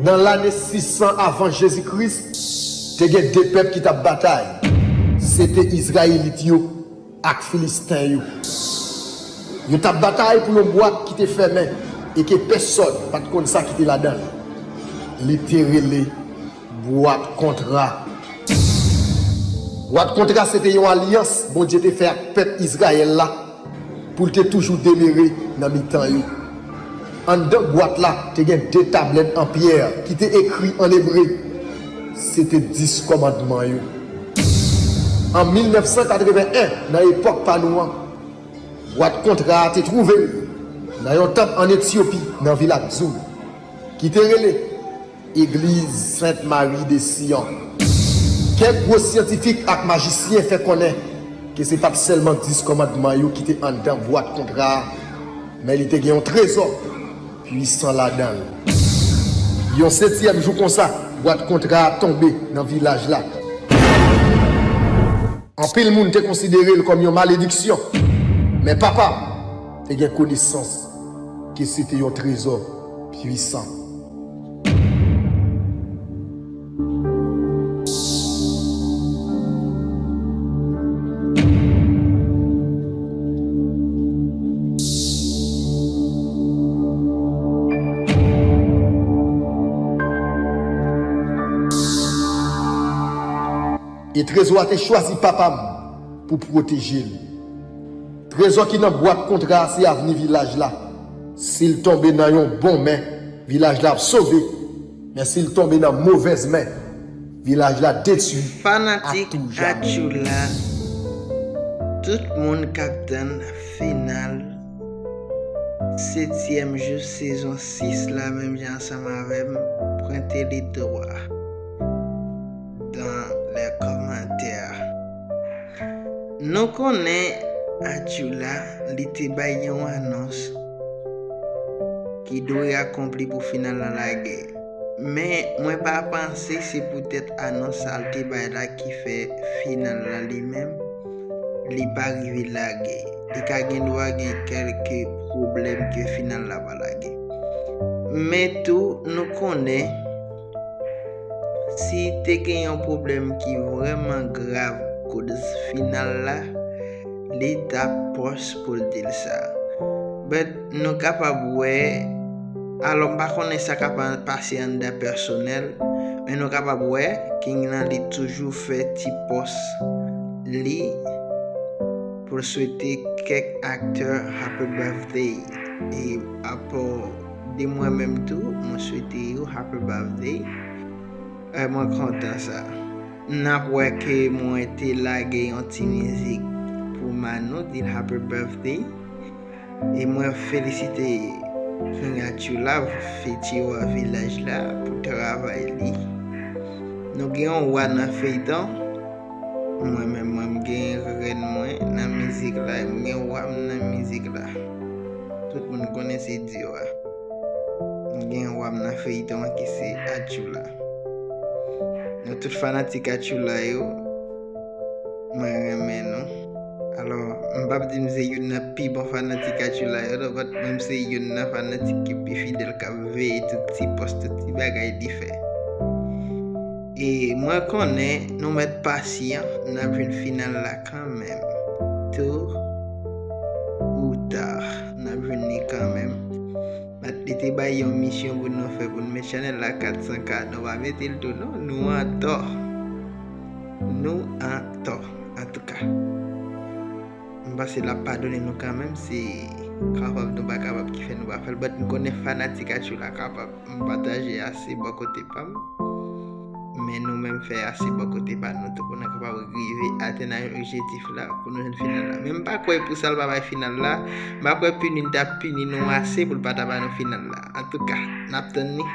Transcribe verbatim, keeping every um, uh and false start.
Nan lane sis san avan Jezi Kris, te gen de pèp ki t ap batay. Se te Izrayelit yo ak Filisten yo. Yo t ap batay pou yon bwat ki te fèmen e ke pèsòn pa t konn sa ki te ladan l. Li te rele bwat kontra. Bwat kontra se te yon alyans Bondye te fè ak pèp Izrayèl la pou l te toujou demere nan mitan yo. Anndan bwat la, te gen de tablèt an pyè ki te ekri an ebre. Se te dis kòmandman yo. An mil nèf san katreven en, nan epòk pa nou an, bwat kontra a te twouve l nan yon tanp ann Etyopi, nan vil Akzoum, ki te rele Egliz Sent Mari de Siyon. Kèk gwo syantifik ak majisyen fè konnen ke se pa t sèlman dis kòmandman yo ki te anndan bwat kontra a, men li te gen yon trezò pwisan ladan l. Yon setyèm jou konsa, bwat kontra a tonbe nan vilaj la. Anpil moun te konsidere l kòm yon malediksyon, men papa m te gen konesans ke se te yon trezò pwisan. E trezò a te chwazi papa m pou pwoteje l. Trezò ki nan bwat kontra a se avni vilaj la. Si l tonbe nan yon bon men, vilaj la ap sove. Men si l tonbe nan movèz men, vilaj la detwi a tou jamè. Fanatik Atchoula, tout moun k ap tann final setyèm jou sezon sis la, menm jan ansanm avè m, pwente li dwa dans les commentaires. Nou konnen Atchoula, li te bay yon anons ki dwe akonpli pou final la lage. Men, mwen pa panse se poutèt anons sa l te bay la ki fè final la li menm, li pa rive lage. Li ka gen dwa gen kèlke pwoblèm ke final la pa lage. Men tou, nou konnen, si te gen yon pwoblèm ki vrèman grav koz final la, li t ap pòs pou l di l sa. But nou kapab wè, alò, m pa konnen sa k ap pase anndan pèsonèl, men nou kapab wè King nan li toujou fè ti pòs li pou l swete kèk aktè happy birthday. E apò de mwen menm tou, mwen swete yo happy birthday. E mwen kontan sa. N ap wè ke mwen te lage yon ti mizik pou Manou, di l happy birthday. E mwen felisite King Atchoula, fiti wa vilaj la, pou travay li. Nou gen yon wa nan feyton. Mwen menm, mwen, m gen rèn mwen nan mizik la, m gen wa m nan mizik la. Tout moun konnen se Dio a. M gen wa m nan feyton an ki se Atchoula. Nou tout fanatik Atchoula yo, mwen renmen nou. Alò, m p ap di m se youn nan pi bon fanatik Atchoula yo, non, but mwen m se youn nan fanatik ki pi fidèl k ap veye tout ti pòs, tout ti bagay li fè. E mwen konnen nou mèt pasyan, n ap jwenn final la kanmenm. Tôt ou tard, n ap jwenn li kanmenm. But li te bay yon misyon pou nou fè, pou n met chanèl la kat san K. Nou pa mete l tou, non. Nou an tò. Nou an tò. Antouka, m panse l ap padone nou kanmenm. Se kapab nou pa kapab ki fè nou pa fè l. But m konnen fanatik Atchoula kapab. M pataje ase bò kote pa m. Men nou menm fè ase bò kote pa nou tou pou nou kapab rive atenn objektif la, pou nou jwenn final la. Men m pa kwè pou sa l pa bay final la, m pa kwè pini l t ap pini nou ase pou l pa ta ba nou final la. Antouka, n ap tann li.